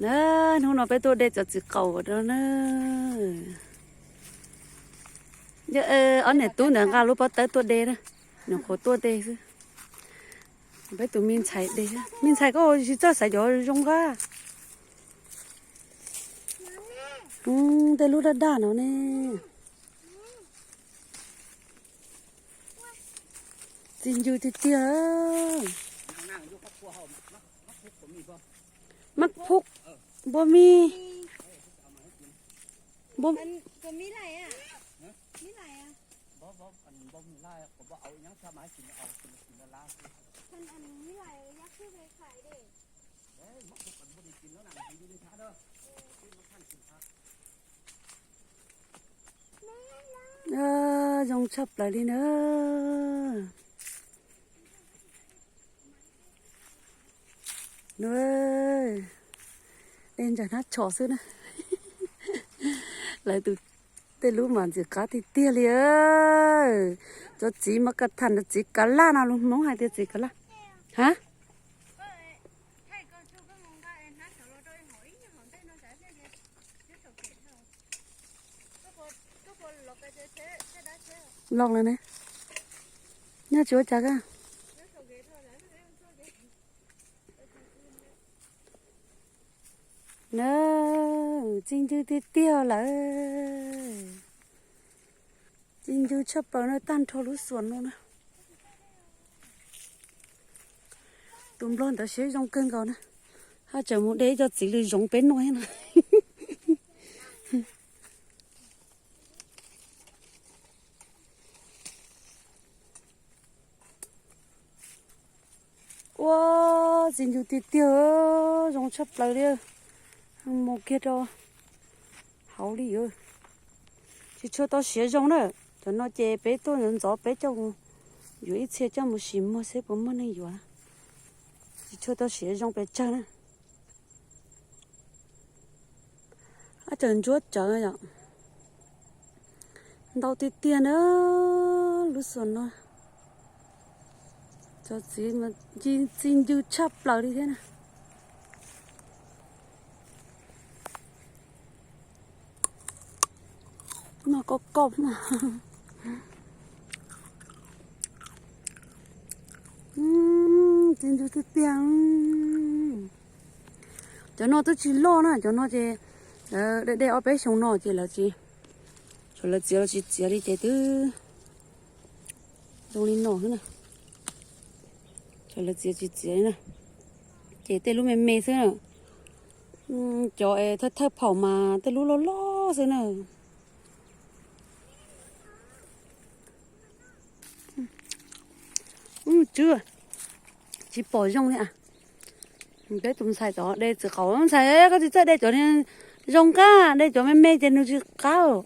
Na, hnub no peb tuaj de cov txiv qaum no na. Ob niam tub ntawd nqa lub pob tawb tuaj de na, nyuam qhuav tuaj de xwb. Peb tus me ntxhais de, me ntxhais koj tsis txawj xaiv cov zoo nqab. Tej lub daj daj no ne. Txi ncw tiag tiag. Mab phub, npua mis, npua Zoo tshaj plaws li na. Dej ntsaws hnab tshos xwb na. Lawv tus tej lub mas ntxim qab tiag tiag li. Cov txiv mas ka tham, cov txiv kav laj no lus Hmoob hais tias txiv kav laj. Ha? Los lawm ne. Nyob tsis ua cas ka. Na, txi ncw tiag tiag lawm. Txi ncw tshaj plaws na, tag nrho lub xuas no na. Tus nplog ntawd siab zoo kawg nkaus na. Haj tseem mus de ib co txiv lws zoov peb noj thiab no. Ua, txi ncw tiag tiag, zoo tshaj plaws li. Mus kiag rau hauv li. Tsis tshua tau siav zoo na. Cov no ces peb tuaj ntxov ntxov peb coj mus yuav ib txhia coj mus sim muag seb puas muaj neeg yuav. Tsis tshua tau siav zoo pes tsawg na. Ab, tseem ntsuab tsawv yom. Ntau tiag tiag na lub xuas no. Cov txiv mas txi ncw tshaj plaws li thiab na. Noj koj koj. Txi ncw tiag tiag. Cov no twb tsis loj na, cov no ces lawv de de ob peb xyoo no ces lawv tsis, thaum lawv txiav los tsis txiav li ces twb zoo li no xwb na. Thaum lawv txiav tsis txiav li na, ces tej lub me me xwb na. Cov es thawj thawj phaum mas tej lub loj loj xwb na. Tsw, tsis pom zoo li. Peb tus ntxhais tod de txiv qaub, ntxhais koj tsis txawj de cov zoo qab, de cov me me ces nws tsis qab.